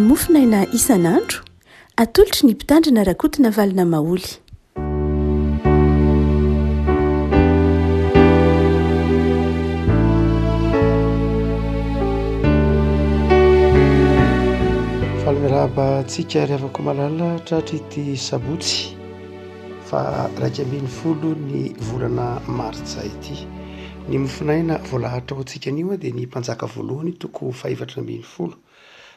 Mofonaina isan'andro, atolotry ny Mpitandrina Rakotonavalona Maholy. Faly miarahaba antsika ry havako malala tratry ity sabotsy faha 11 ny volana martsa ity. Ny mofonaina voalahatra ho antsika anio dia ny Mpanjaka voalohany toko fahefatra ambin'ny folo.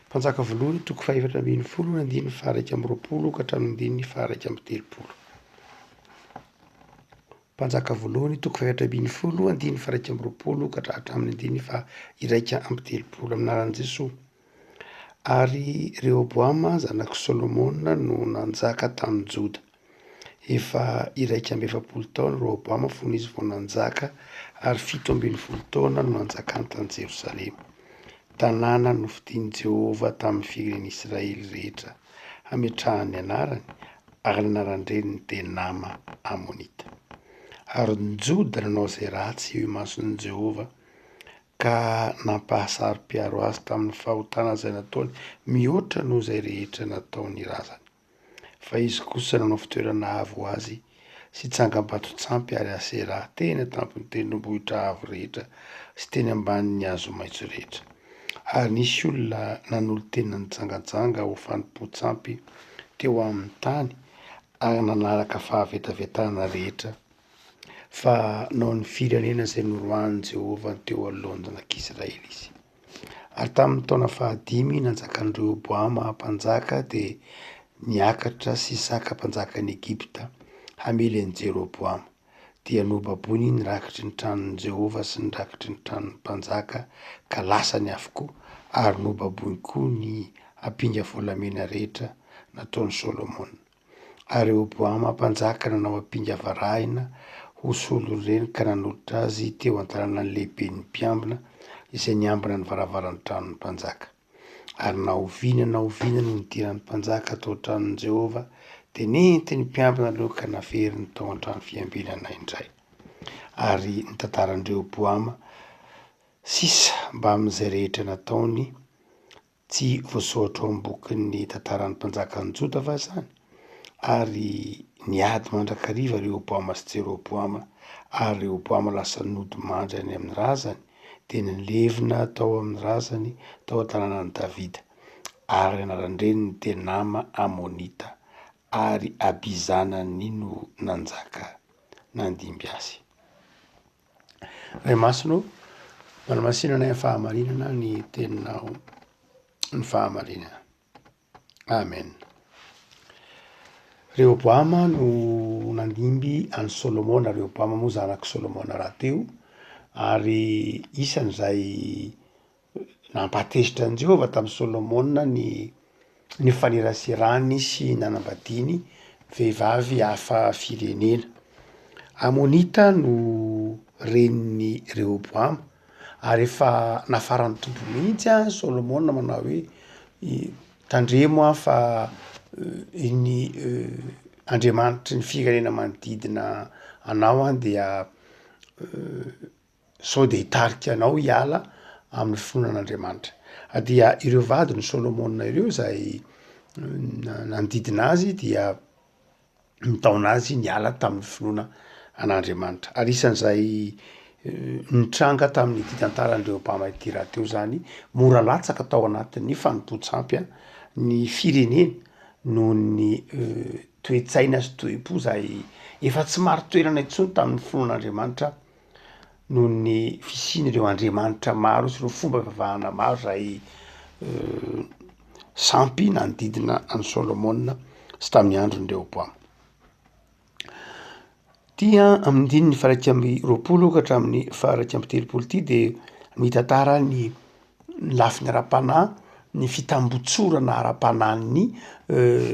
Mpanjaka voalohany toko fahefatra ambin'ny folo ny andininy faha 21 ka hatramin'ny andininy faha 31. Mpanjaka voalohany toko fahefatra ambin'ny folo andininy faha 21 ka hatramin'ny andininy faha 31 amin'ny anaran'i Jesoa. Ary Rehoboama zanak'i Solomona no nanjaka tamin'i Joda. Efa 41 taona Rehoboama fony izy vao nanjaka, ary 17 taona no nanjakany tany Jerosalema, tanàna nofidin'i Jehovah tamin'ny firenen'Israely rehetra hametrahany ny anarany, ary ny anaran-dreniny dia Nama Amonita. Ary ny Joda nanao izay ratsy eo imason'i Jehovah, ka nampahasaro-piaro azy tamin'ny fahotana izay nataony mihoatra noho izay rehetra nataon'ny razany. Fa izy kosa nanao fitoerana avo ho azy sy tsangambato-tsampy ary Aseraha teny an-tampon'ny tendrombohitra avo rehetra sy teny ambanin'ny hazo maitso rehetra. Ary nisy olona nanolo-tena nijangajanga ho fanompoan-tsampy teo amin'ny tany ary nanaraka fahavetavetana rehetra fa noho ny firenena izay noroahin'i Jehovah teo anoloan'ny zanak'Israely izy. Ary tamin'ny taona fahadimy nanjakan'i Rehoboama mpanjaka dia niakatra Sisaka mpanjakan'i Egypta hamely an'i Jeroboama. Dia nobaboiny ny rakitry ny tranon'i Jehovah sy ny rakitry ny tranon'ny mpanjaka ka lasany avokoa, ary nobaboiny koa ny ampinga volamena rehetra nataon'i Solomona. Ary Rehoboama mpanjaka nanao ampinga varahina ho solon'ireny ka nanolotra azy teo an-tananan'ny lehiben'ny mpiambina izay niambina ny varavaran'ny tranon'ny mpanjaka. Ary na oviana na oviana no nidiran'ny mpanjaka tao an-tranon'i Jehovah, dia nentin'ny mpiambina aloha ka naveriny tao an-trano fiambenana indray. Ary ny tantaran-dRehoboama sisa mbamin'izay rehetra nataony Tsy voasoratra ao amin'ny bokin'ny tantaran'ny mpanjakan'i Joda va izany? Ary niady mandrakariva Rehoboama sy Jeroboama, ary Rehoboama lasa nodimandry any amin'ny razany, dia nilevina tao amin'ny razany tao an-tanànan'i Davida. Ary ny anaran-dreniny dia Nama Amonita, ary Abia zanany no nanjaka nandimby azy. Ray Masina ô, manamasina anay amin'ny fahamarinana ny teninao ny fahamarinana. Amen. Rehoboama no nandimby an'i Solomona, Rehoboama moa zanak'i Solomona rahateo, ary isan'izay Nampahatezitra an'i Jehovah tamin'i Solomona ny nifaneraserany sy nanambadiany vehivavy hafa firenena. Amonita no renin'i Rehoboama, ary efa nafaran'ny Tompo mihitsy an Solomona manao hoe tandremo an fa ny andriamanitry ny firenena manodidina anao an dia sao dia hitarika anao hiala amin'ny finoana an'Andriamanitra. Dia ireo vadin'i Solomona ireo izay nanodidina azy dia nitaona azy niala tamin'ny finoana an'Andriamanitra. Ary isan'izay nitranga tamin'ity tantaran'i Rehoboama ity rahateo izany, mora latsaka tao anatin'ny fanompoan-tsampy ny firenena noho ny toe-tsaina sy toe-po izay efa tsy marin-toerana intsony tamin'ny finoana an'Andriamanitra noho ny fisian'ireo andriamanitra maro sy ireo fomba fivavahana maro izay sampy nanodidina an'i Solomona sy tamin'ny andron'i Rehoboama. Ity an, amin'ny andininy faha 21 ka hatramin'ny faha 31 ity dia mitantara ny lafiny ara-panahy, ny fitambotsorana ara-panahin'ny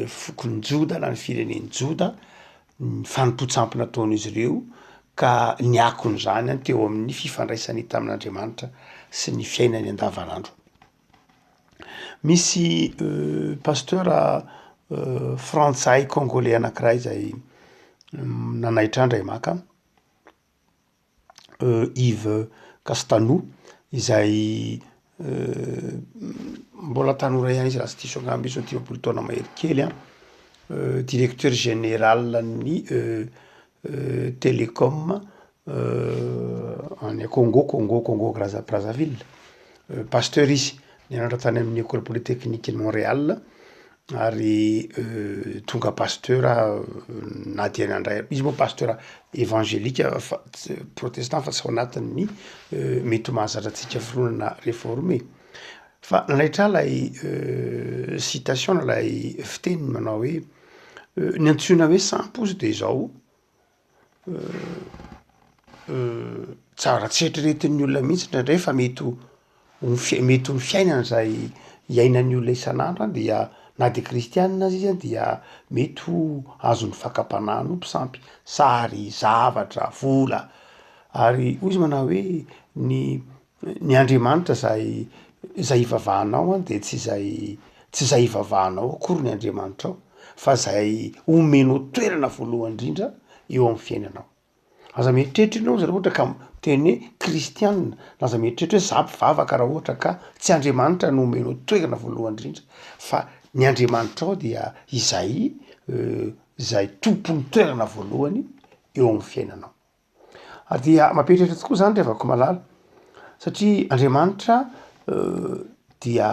fokon'i Joda na ny firenen'i Joda ny fanompoan-tsampy nataon'izy ireo ka ny akon'izany teo amin'ny fifandraisany tamin'Andriamanitra sy ny fiainany andavanandro. Misy pasteur frantsay congolais anakiray zay nanaitra ahy indray maka. Yves Castanou izay Mbola tanora ihany izy raha tsy diso angamba izy eo 50 taona mahery kely an, directeur général ny Telecom any Congo, Congo Congo Brazza- Brazzaville, pasteur izy, nianatra tany amin'ny ecole polytechnique ny Montréal ary tonga pasteur na dia nandray, izy moa pasteur evangelique fa tsy protestant fa tsy ao anatin'ny mety ho mahazatra antsika fironana reforme. Fa nanaitra ahy ilay citation na ilay fiteniny manao hoe ny antsoina hoe sampy hozy de izao, Tsara tsy eritreretin'ny olona mihitsy indraindray fa mety ho ho ny fi- mety ho ny fiainana zay iainan'ny olona isan'andro an dia na de kristianina aza izy an dia mety ho azon'ny fakam-panahy hanompo sampy, sary, zavatra, vola, ary hoy izy manao hoe ny ny Andriamanitra zay zay ivavahanao an de tsy zay tsy zay ivavahanao akory ny Andriamanitrao fa zay omenao toerana voalohany indrindra eo amin'ny fiainanao. Aza mieritreritra ianao raha ohatra ka miteny hoe kristianina, aza mieritreritra hoe za mpivavaka raha ohatra ka tsy Andriamanitra no omenao toerana voalohany indrindra fa ny Andriamanitrao dia izay izay tompon'ny toerana voalohany eo amin'ny fiainanao. Ary dia mampieritreritra tokoa zany ry havako malala satria Andriamanitra dia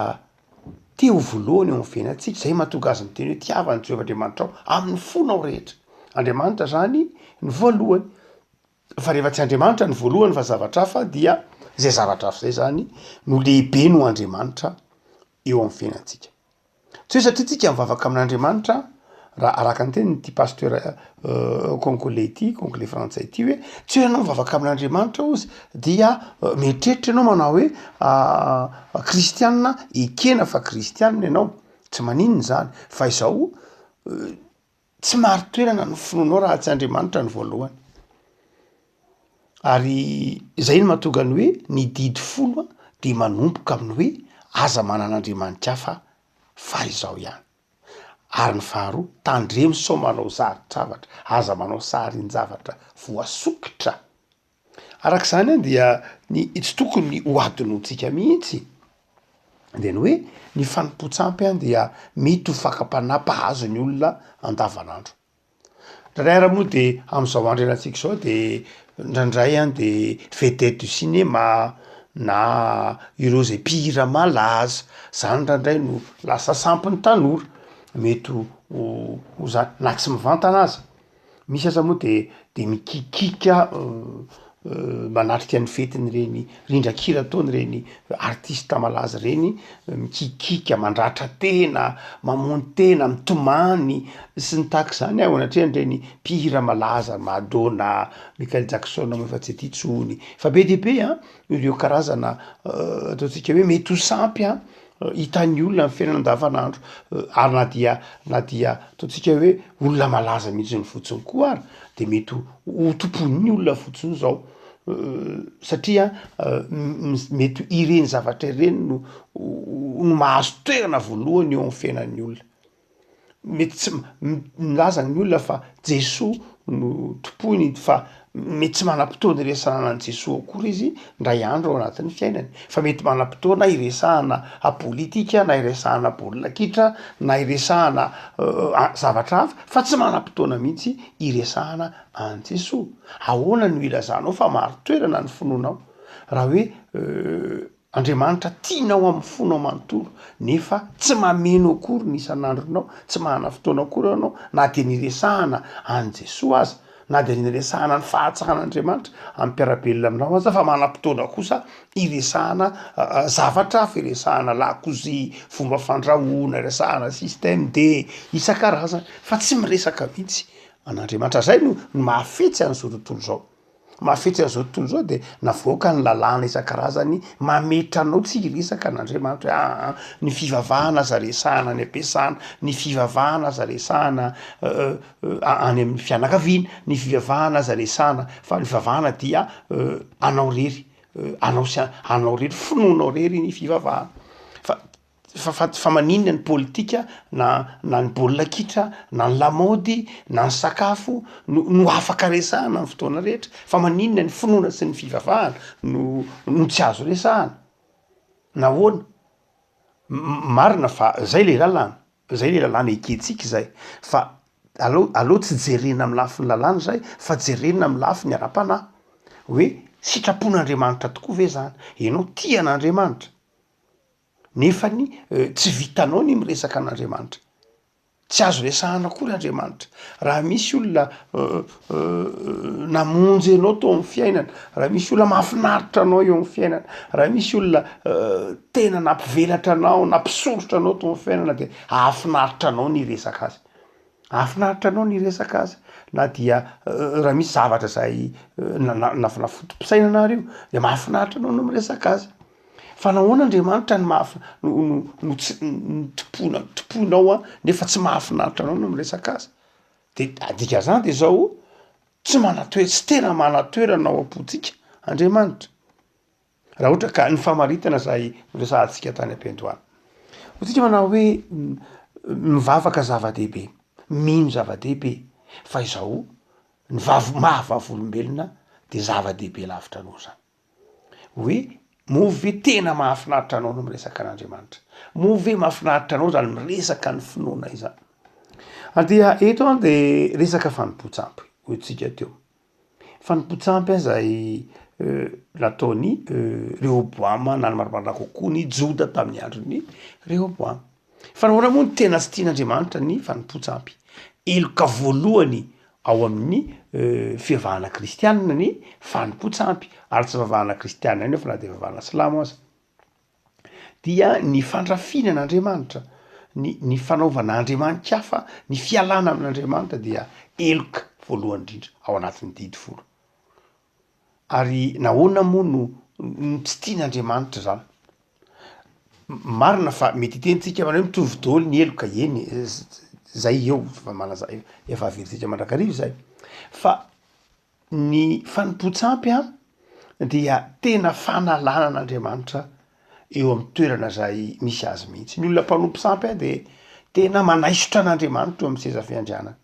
te ho voalohany eo amin'ny fiainantsika, zay mahatonga azy miteny hoe tiava an'i Jehovah Andriamanitrao amin'ny fonao rehetra. Andriamanitra zany ny voalohany, fa rehefa tsy Andriamanitra ny voalohany fa zavatra hafa dia zay zavatra hafa zay zany no lehibe noho Andriamanitra eo amin'ny fiainantsika. Tsy hoe satria tsika mivavaka amin'Andriamanitra, raha araka ny tenin'ity pasteur congolais ity, congolais frantsay ity hoe tsy hoe ianao mivavaka amin'Andriamanitra hozy dia mieritreritra ianao manao hoe kristianina, ekena fa kristianina ianao, tsy maninona izany, fa izao Tsy marin-toerana ny finoanao raha tsy Andriamanitra no voalohany. Ary izay no mahatonga ny hoe ny didy folo dia manomboka amin'ny hoe aza manana andriamani-kafa fa izaho ihany. Ary ny faharoa, tandremo sao manao zari-javatra, aza manao sarin-javatra voasokitra. Araka izany dia ny tsy tokony ho adinontsika mihitsy dia ny hoe ny fanompoan-tsampy dia mety ho fakam-panahy mpahazo ny olona andavanandro. Indraindray ary moa de am'zao andro iainantsika zao de indraindray an de vedette du cinéma na ireo zay mpihira malaza, zany indraindray no lasa sampin'ny tanora, mety ho ho zany na tsy mivantana aza. Misy aza moa de de mikikiaka manatrika ny fetin'ireny rindran-kira ataon'ireny artista malaza ireny, mikikiaka, mandratra tena, mamono tena, mitomany sy ny tahak'izany eo anatrehan'ireny mpihira malaza Madonna, Michael Jackson moa efa tsy aty intsony, fa be dia be an ireo karazana ataontsika hoe mety ho sampy an hitan'ny olona ny fiainana andavanandro ary na dia na dia ataontsika hoe olona malaza mihitsy ny fotsiny koa ary de mety ho tompoin'ny olona fotsiny zao satria mety ireny zavatra ireny no no mahazo toerana voalohany eo amin'ny fiainan'ny olona. Mety tsy milaza ny olona fa Jesoa no tompoiny fa mety tsy manam-potoana iresahana an'i Jesoa akory izy ndray andro ao anatin'ny fiainany fa mety manam-potoana iresahana politika na iresahana baolina kitra na iresahana zavatra hafa fa tsy manam-potoana mihitsy iresahana an'i Jesoa. Ahoana no ilazanao fa marin-toerana ny finoanao raha hoe Andriamanitra tianao amin'ny fonao manontolo, nefa tsy mameno akory ny isan'andronao, tsy manana fotoana akory ianao na dia niresahana an'i Jesoa aza, na dia niresahana ny fahatsaran'Andriamanitra amin'ny mpiara-belona aminao aza, fa manam-potoana kosa iresahana zavatra hafa, iresahana lakozia, fomba fandrahoana, iresahana système D, isan-karazany, fa tsy miresaka mihitsy an'Andriamanitra. Zay no mahafetsy an'izao tontolo izao. Mahafetsy an'izao tontolo izao de navoaka ny lalàna isan-karazany mametra anao tsy hiresaka an'Andriamanitra hoe aa ny fivavahana aza resahana any am-piasana, ny fivavahana aza resahana any amin'ny fianakaviana, ny fivavahana aza resahana fa ny fivavahana dia anao rery, anao sy anao rery, finoanao rery ny fivavahana fa Fa fa fa maninona ny politika na na ny baolina kitra na ny lamaody na ny sakafo no no afaka resahana amin'ny fotoana rehetra? Fa maninona ny finoana sy ny fivavahana no no tsy azo resahana? Nahoana? Marina fa zay le lalàna, zay le lalàna ekentsika izay, fa aleo aleo tsy jerena amin'ny lafiny lalàna izay fa jerena amin'ny lafiny ara-panahy, hoe sitrapon'Andriamanitra tokoa ve zany? Ianao tia an'Andriamanitra, nefany tsy vitanao ny miresaka an'Andriamanitra. Tsy azo resahana akory Andriamanitra. Raha misy olona namonjy anao teo amin'ny fiainana, raha misy olona mahafinaritra anao eo amin'ny fiainana, raha misy olona tena nampivelatra anao, nampisondrotra anao teo amin'ny fiainana de hahafinaritra anao ny hiresaka azy. Hahafinaritra anao ny hiresaka azy na dia raha misy zavatra zay na na na foto-pisainana ary io de mahafinaritra anao ny miresaka azy. Fa nahoana Andriamanitra no mahaf- no no no tsy no tompoina tompoinao an nefa tsy mahafinaritra anao no miresaka azy? De dikan'izany de zao, tsy manan-toe- tsy tena manan-toerana ao am-pontsika Andriamanitra, raha ohatra ka ny famaritana zay noresahantsika tany am-piandohana. Hoy tsika manao hoe mivavaka zava-dehibe, mino zava-dehibe, fa izao ny vav- maha vavolombelona de zava-dehibe lavitra noho zany. Hoe moa ve tena mahafinaritra anao ny miresaka an'Andriamanitra? Moa ve mahafinaritra anao zany miresaka ny finoana izany? Ary dia eto an de resaka fanompoan-tsampy hoy tsika teo. Fanompoan-tsampy izay nataon'i Rehoboama na ny marimarina kokoa ny Joda tamin'ny andron'i Rehoboama. Fa nahoana moa no tena tsy tian'Andriamanitra ny fanompoan-tsampy? Heloka voalohany ao amin'ny fivavahana kristianina ny fanompoan-tsampy, ary tsy fivavahana kristianina ihany io fa na dia fivavahana silamo aza, dia ny fandrafiana an'Andriamanitra, ny ny fanaovana andriamani-kafa, ny fialana amin'Andriamanitra dia heloka voalohany indrindra ao anatin'ny didy folo. Ary nahoana moa no no tsy tian'Andriamanitra izany? Marina fa mety hiteny tsika manao hoe mitovy daholo ny heloka, eny e, zay eo fa manaza- efa averintsika mandrakariva izay, fa ny fanompoan-tsampy an dia tena fanalana an'Andriamanitra eo amin'ny toerana zay misy azy mihitsy, ny olona mpanompo sampy an de tena manaisotra an'Andriamanitra eo amin'ny seza fiandrianany.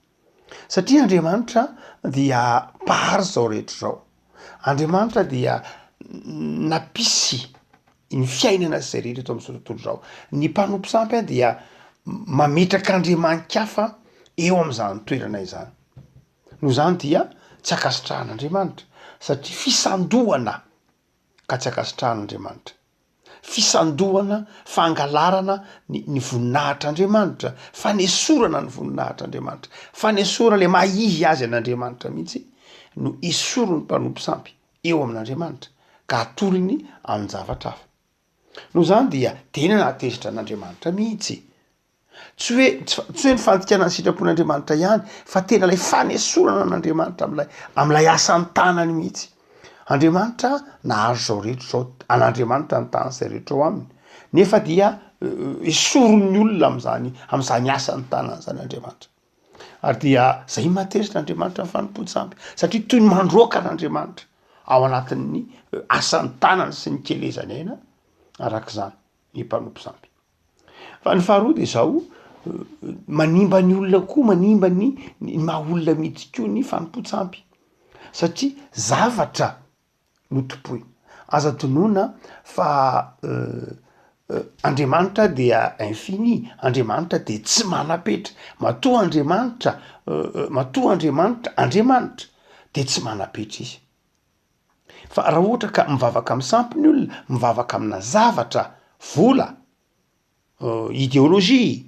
Satria Andriamanitra dia Mpahary izao rehetra izao. Andriamanitra dia nampisy ny fiainana sy izay rehetra eto amin'izao tontolo izao. Ny mpanompo sampy dia mametraka andriamani-kafa eo amin'izany toerana izany. Noho izany dia tsy ankasitrahan'Andriamanitra satria fisandohana ka tsy ankasitrahan'Andriamanitra. Fisandohana, fangalarana ny ny voninahitr'Andriamanitra, fanesorana ny voninahitr'Andriamanitra, fanesorana le maha izy azy an'Andriamanitra mihitsy no esorin'ny mpanompo sampy eo amin'Andriamanitra ka atolony amin-javatra hafa. Noho izany dia tena nahatezitra an'Andriamanitra mihitsy Tsy hoe tsy hoe ny fandikana ny sitrapon'Andriamanitra ihany fa tena ilay fanesorana an'Andriamanitra am'lay am'lay asan'ny tanany mihitsy. Andriamanitra nahazo zao rehetra zao, an'Andriamanitra ny tany sy zay rehetra ao aminy, nefa dia esorin'ny olona am'zany am'zany asan'ny tanany zany Andriamanitra. Ary dia zay mahatezitra Andriamanitra ny fanompoan-tsampy satria toy ny mandroaka an'Andriamanitra ao anatin'ny asan'ny tanany sy ny kelezany aina arak'izany ny mpanompo sampy. Fa ny faharoa de zao, manimba ny olona koa, manimba ny ny maha olona mihitsy koa ny fanompoan-tsampy satria zavatra no tompoina. Aza adinoina fa Andriamanitra dia infini, Andriamanitra dia tsy manam-petra, matoa Andriamanitra matoa Andriamanitra Andriamanitra de tsy manam-petra izy. Fa raha ohatra ka mivavaka amin'ny sampy ny olona, mivavaka amina zavatra, vola, ideologie,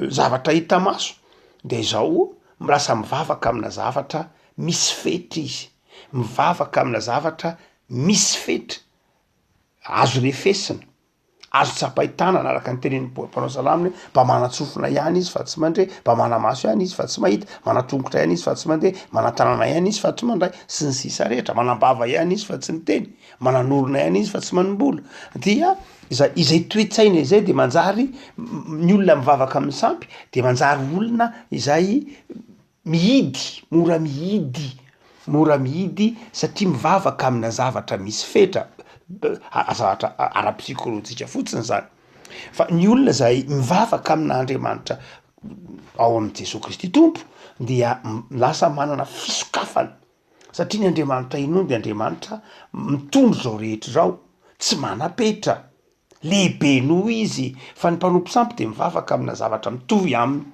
zavatra hita maso, de izao lasa mivavaka amina zavatra misy fetra izy, mivavaka amina zavatra misy fetra, azo refesina. Azo tsapain-tanana araka ny tenenin'i Paoly mpanao salamo hoe mba manan-tsofina ihany izy fa tsy mandre, mba mana-maso ihany izy fa tsy mahita, manan-tongotra ihany izy fa tsy mandeha, manan-tanana ihany izy fa tsy mandray, sy ny sisa rehetra, manam-bava ihany izy fa tsy miteny, manan'orona ihany izy fa tsy manimbola. Dia izay izay toe-tsaina izay de manjary ny olona mivavaka amin'ny sampy de manjary olona izay Mihidy, mora mihidy, mora mihidy satria mivavaka amina zavatra misy fetra, zavatra ara-psikolojika fotsiny zany. Fa ny olona zay mivavaka amin'Andriamanitra ao amin'i Jesoa Kristy Tompo dia lasa manana fisokafana satria ny Andriamanitra inoany de Andriamanitra mitondra izao rehetra izao. tsy manam-petra, lehibe noho izy, fa ny mpanompo sampy dia mivavaka amina zavatra mitovy aminy,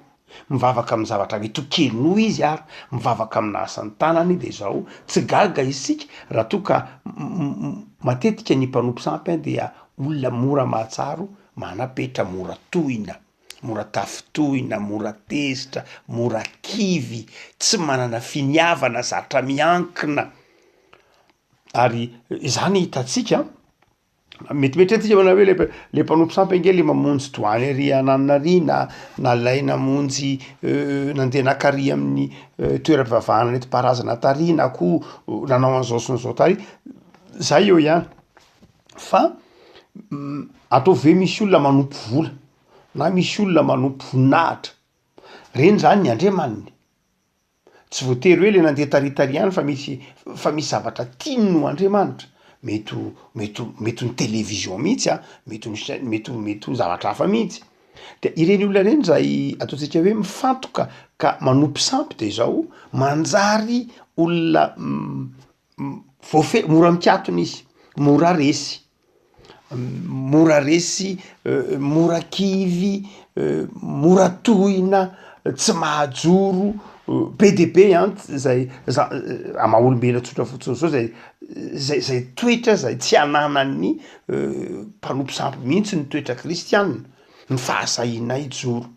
mivavaka amin'ny zavatra mety ho kely noho izy ary, mivavaka amina asan'ny tanany, dia izao, tsy gaga isika raha toa ka matetika ny mpanompo sampy dia olona mora mahatsaro, manam-petra, mora tohina, mora tafintohina, mora tezitra, mora kivy, tsy manana finiavana, zatra miankina, ary izany hitantsika Metimety antsika manao hoe le le mpanompo sampy ange le mamonjy doany ary ananona ary na nalay namonjy nandeha naka ary amin'ny toeram-pivavahana nentim-paharazana tary na koa nanao an'izao sy an'izao tary, zay eo ihany fa ataovy hoe misy olona manompo vola na misy olona manompo voninahitra, reny zany ny andriamaniny. Tsy voatery hoe le nandeha taritary ihany fa misy fa misy zavatra tiany noho Andriamanitra, mety ho mety ho mety ho ny télévision mihitsy an, mety ho ny chaine mety ho mety ho zavatra hafa mihitsy, de ireny olona ireny zay ataontsika hoe mifantoka ka manompo sampy de zao manjary olona voafehy mora mikatona izy, mora resy. Mora resy, mora kivy, mora tohina, tsy mahajoro, be dia be an zay za- maha olombelona tsotra fotsiny zao zay zay zay toetra zay tsy ananan'ny mpanompo sampy mihitsy ny toetra kristianina, ny fahasahiana hijoro.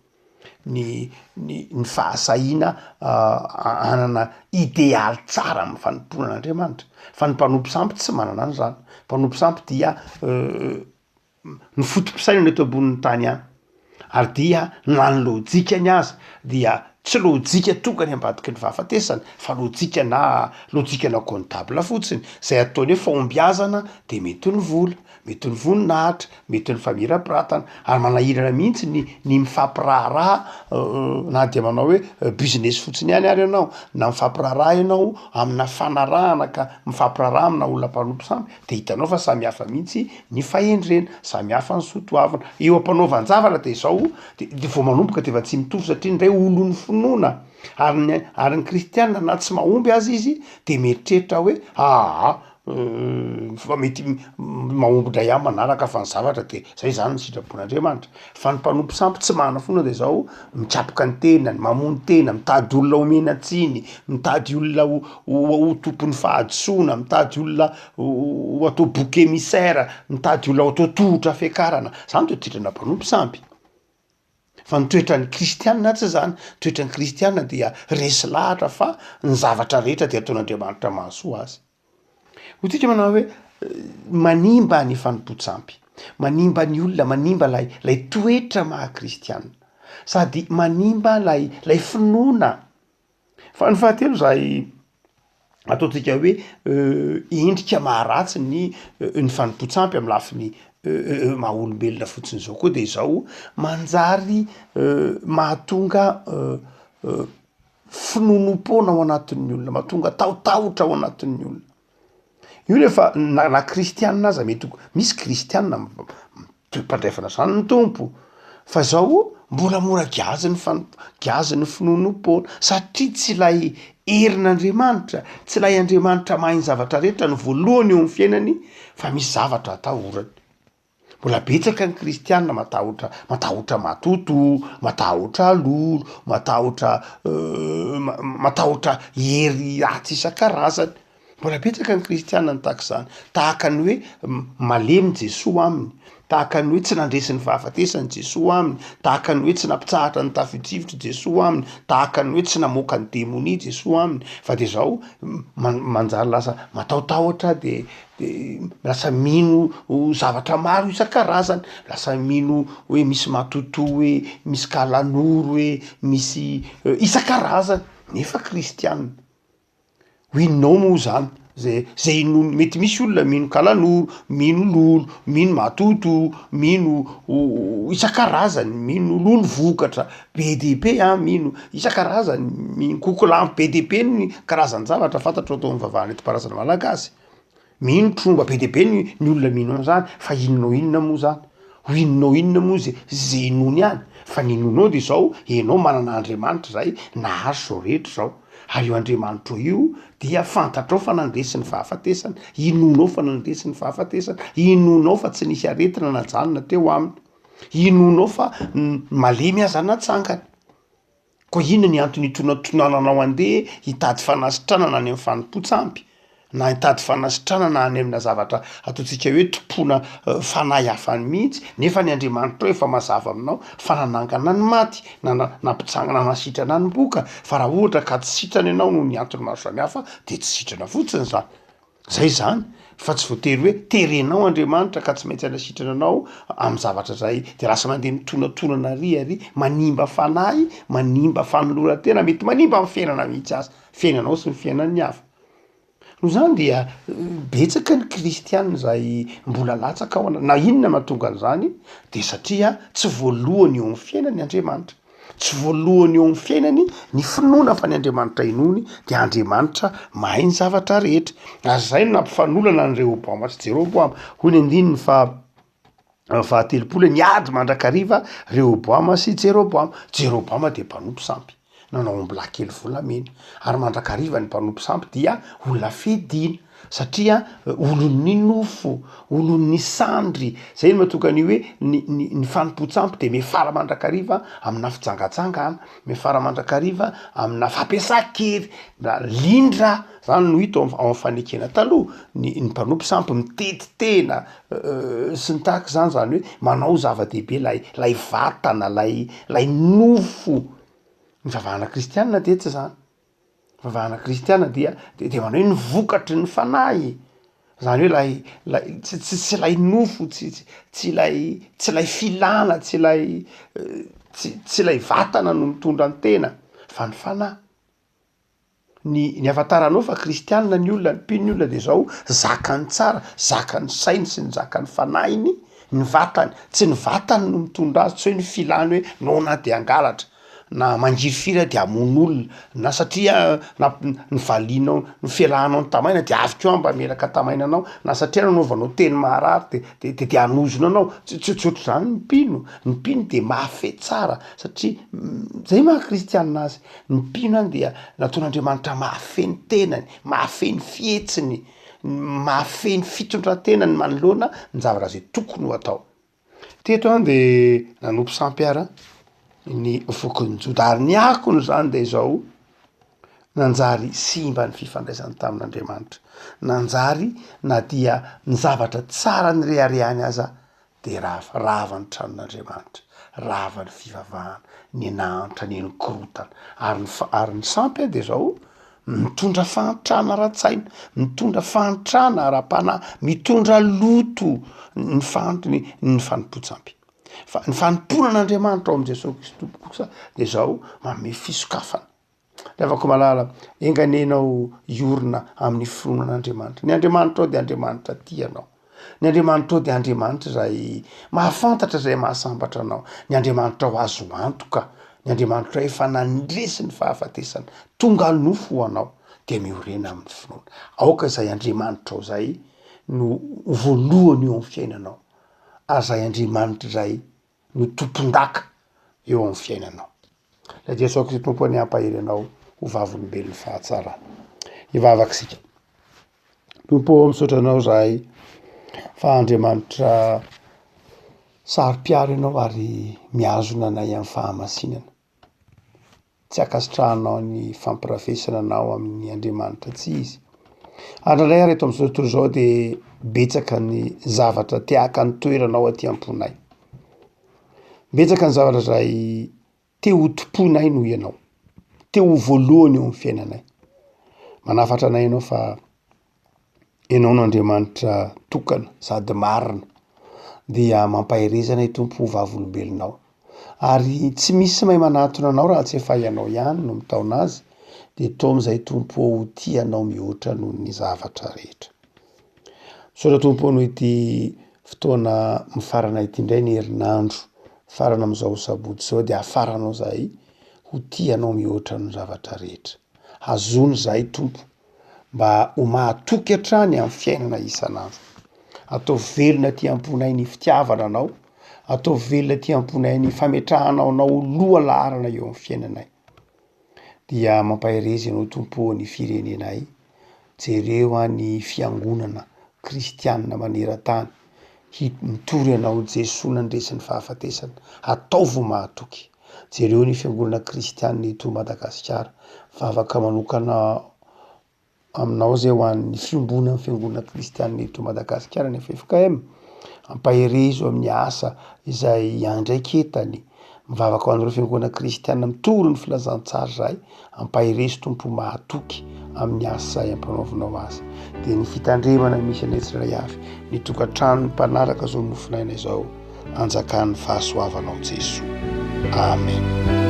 ny ny ny fahasahiana hanana idealy tsara amin'ny fanompoana an'Andriamanitra, fa ny mpanompo sampy tsy manana an'izany, mpanompo sampy dia ny foto-pisainana eto ambonin'ny tany ihany, ary dia na ny lôjikany aza dia tsy lôjika tonga any ambadiky ny fahafatesana fa lôjika na lôjikana comptable fotsiny, zay ataony hoe fahombiazana de mety ho ny vola, mety ho ny voninahitra, mety ho ny famirapiratana, ary manahirana mihitsy ny ny mifampiraharaha na dia manao hoe business fotsiny ihany ary ianao, na mifampiraharaha ianao amina fanarahana ka mifampiraharaha amina olona mpanompo sampy de hitanao fa samy hafa mihitsy ny fahendrena, samy hafa ny soa toavina, eo am-panaovan-javatra de izao de de vao manomboka de efa tsy mitovy satria indray olon'ny finoana ary ny ary ny kristiana na tsy mahomby aza izy de mieritreritra hoe aa Fa mety mahomby indray ihany manaraka fa ny zavatra de zay zany ny sitrapon'Andriamanitra, fa ny mpanompo sampy tsy manana finoana de zao mikapoka ny tenany, mamono tena, mitady olona omena tsiny, mitady olona ho ho ho tompon'ny fahadisoana, mitady olona ho atao bouc émissaire, mitady olona ho atao tohotra fiakarana, zany toetrana mpanompo sampy. Fa ny toetran'ny kristiana tsy zany, toetran'ny kristiana dia resy lahatra fa ny zavatra rehetra dia ataon'Andriamanitra mahasoa azy. Hoy tsika manao hoe manimba ny fanompoan-tsampy, manimba ny olona, manimba lay lay toetra maha kristiana, sady manimba lay lay finoana. Fa ny fahatelo izay ataontsika hoe endrika maharatsy ny ny fanompoan-tsampy amin'ny lafiny maha olombelona fotsiny izao koa de izao, manjary mahatonga finoanoam-poana ao anatin'ny olona, mahatonga tahotahotra ao anatin'ny olona. Io rehefa na na kristianina aza mety ho misy kristianina toe-pandrefana zany ny Tompo fa zao mbola mora giazin'ny fanomp- giazin'ny finoanoam-poana satria tsy ilay herin'Andriamanitra, tsy ilay Andriamanitra mahay ny zavatra rehetra no voalohany eo amin'ny fiainany fa misy zavatra atahorany. Mbola betsaka ny kristianina matahotra matahotra matoto, matahotra lolo, matahotra matahotra hery ratsy isan-karazany. Mbola betsaka ny kristianina no tahaka izany, tahaka ny hoe malemy Jesoa aminy, tahaka ny hoe tsy nandresy ny fahafatesany Jesoa aminy, tahaka ny hoe tsy nampitsahatra ny tafio-drivotra Jesoa aminy, tahaka ny hoe tsy namoaka ny demonia Jesoa aminy, fa de zao manjary lasa matahotahotra de de lasa mino zavatra maro isan-karazany, lasa mino hoe misy matotoa hoe, misy kalanoro hoe, misy isan-karazany nefa kristiana, ho inonao moa zany zay zay inoany, mety misy olona mino kalanoro, mino lolo, mino matotoa, mino isan-karazany, mino lolo vokatra, be dia be an mino isan-karazany, mino kokolampy, be dia be ny karazan-javatra fantatro atao am-vavaha nentim-paharazana malagasy. Mino tromba be dia be ny ny olona mino an'izany fa inona ho inona moa zany? Ho inona ho inona moa ze ze inoany ihany? Fa ny inoanao de zao, enao manana Andriamanitra zay nahary zao rehetra zao. Ary io Andriamanitrao io dia fantatrao fa nandresy ny fahafatesana, inoanao fa nandresy ny fahafatesana, inoanao fa tsy nisy aretina najanona teo aminy, inoanao fa ny malemy aza natsangany. Koa inona ny antony hitonantonananao handeha hitady fanasitranana any amin'ny fanompoan-tsampy, na hitady fanasitranana any amina zavatra ataontsika hoe tompoina fanahy hafa any mihitsy, nefa ny Andriamanitrao efa mazava aminao fa nanangana ny maty, na nampitsangana nanasitrana ny boka, fa raha ohatra ka tsy sitrana ianao noho ny antony maro samihafa de tsy sitrana fotsiny zany. Zay zany fa tsy voatery hoe terenao Andriamanitra ka tsy maintsy hanasitrana anao amin'ny zavatra zay de lasa mandeha mitonatonana ary ary manimba fanahy, manimba fanoloran-tena, mety manimba ny fiainana mihitsy aza, fiainanao sy ny fiainan'ny hafa. Noho izany dia betsaka ny kristiana zay mbola latsaka ao ana- na inona mahatonga an'izany de satria tsy voalohany eo amin'ny fiainany Andriamanitra. Tsy voalohany eo amin'ny fiainany ny finoana fa ny Andriamanitra inoany dia Andriamanitra mahay ny zavatra rehetra. Ary izay no nampifanolana an'i Rehoboama sy Jeroboama. Hoy ny andininy faha fahatelopolo hoe niady mandrakariva Rehoboama sy Jeroboama. Jeroboama dia mpanompo sampy, nanao ombilahy kely volamena. Ary mandrakariva ny mpanompo sampy dia olona fidina. Satria olon'ny nofo, olon'ny sandry, zay no mahatonga ny hoe ny ny ny fanompoan-tsampy de miafara mandrakariva amina fijangajangana, miafara mandrakariva amina fampiasan-kery, na lindra zany no hita ao am- ao am'fanekena taloha, ny ny mpanompo sampy mitety tena sy ny tahaka izany, zany hoe manao zava-dehibe lay lay vatana, lay lay nofo, ny fivavahana kristianina dia tsy zany. Fivavahana kristiana dia de de manao hoe ny vokatry ny fanahy, zany hoe lay lay tsy tsy tsy lay nofo tsy tsy tsy lay tsy lay filana tsy lay tsy tsy lay vatana no mitondra ny tena fa ny fanahy. Ny ny ahafantaranao fa kristiana ny olona, ny mpino ny olona de zao zakany tsara, zakan'ny sainy sy ny zakan'ny fanahiny ny vatany, tsy ny vatany no mitondra azy, tsy hoe ny filany hoe noana aho de hangalatra. na mangirifiry aho de hamono olona, na satria nivalianao ny fiarahanao nitamaina de avy koa aho mba mielaka tamaina anao, na satria nanaovanao teny maharary de de de de hanozona anao, tsy tsy tsy ohatr'izany ny mpino, ny mpino de mahafehy tsara satria zay maha kristianina azy, ny mpino any dia nataon'Andriamanitra mahafehy ny tenany, mahafehy ny fihetsiny, mahafehy ny fitondrantenany manoloana ny zavatra zay tokony ho atao. Teto an de nanompo sampy ara ny fokon'i Joda ary ny akony zany de izao, nanjary simba ny fifandraisany tamin'Andriamanitra, nanjary na dia ny zavatra tsara nireharehany aza de rava, rava ny tranon'Andriamanitra, rava ny fivavahana, ny nahantra, ny nikorontana, ary ny fa- ary ny sampy an de zao Mitondra fahantrana ara-tsaina, mitondra fahantrana ara-panahy, mitondra loto ny fahant- ny ny fanompoan-tsampy. Fa ny fanompoana an'Andriamanitra ao amin'i Jesosy Kristy Tompo kosa de zao, manome fisokafana. Ry havako malala, enga anie ianao hiorina amin'ny finoana an'Andriamanitra. Ny Andriamanitrao de Andriamanitra tia anao. Ny Andriamanitrao dia Andriamanitra izay mahafantatra izay mahasambatra anao. Ny Andriamanitrao azo antoka. Ny Andriamanitrao efa nandresy ny fahafatesana. Tonga nofo ho anao. Dia miorena amin'ny finoana. Aoka izay Andriamanitrao izay no ho voalohany eo amin'ny fiainanao. Ary izay Andriamanitra izay no tompon-daka eo amin'ny fiainanao. Ilay Jesoa Kristy Tompo anie hampahery anao ho vavolombelon'ny fahatsarana. Hivavaka isika. Tompo ô, misaotra anao izahay fa Andriamanitra saro-piaro ianao ary mihazona anay amin'ny fahamasinana. Tsy ankasitrahanao ny fampirafesana anao amin'ny Andriamanitra tsy izy. Ary indraindray ary eto amin'izao tontolo izao dia betsaka ny zavatra te haka ny toeranao aty am-ponay. Betsaka ny zavatra izay te ho tompoinay noho ianao, te ho voalohany eo amin'ny fiainanay. Manafatra anay ianao fa Ianao no Andriamanitra tokana sady marina, dia mampahereza anay Tompo ho vavolombelonao. Ary tsy misy mahay manatona anao raha tsy efa Ianao ihany no mitaona azy, dia taomy izay Tompo ô ho tia Anao mihoatra noho ny zavatra rehetra. Misaotra Tompo ô noho ity fotoana mifarana ity indray ny herinandro mifarana amin'izao sabotsy izao dia afaranao izahay ho tia Anao mihoatra noho ny zavatra rehetra. Hazony izahay Tompo mba ho mahatoky hatrany amin'ny fiainana isan'andro. Ataovy velona aty am-ponay ny fitiavana Anao, ataovy velona aty am-ponay ny fametrahanao Anao ho loha laharana eo amin'ny fiainanay. Dia mampahereza Ianao Tompo ô ny firenenay, jereo an ny fiangonana kristianina maneran-tany, hi- mitory Anao Jesoa nandresy ny fahafatesana, ataovy ho mahatoky. Jereo ny fiangonana kristianina eto Madagasikara, vavaka manokana aminao zay ho an'ny fiombonan'ny fiangonana kristianina eto Madagasikara ny ffkm, ampaherezo amin'ny asa izay iandraiketany, mivavaka ho an'ireo fiangonana kristianina mitory ny filazantsara izahay, ampaherezo Tompo mahatoky amin'ny asa izay ampanaovinao azy. Dia ny fitandremana misy anay tsirairay avy, ny tokantranon'ny mpanaraka izao mofon'aina izao, anjakan'ny fahasoavanao Jesoa. Amen.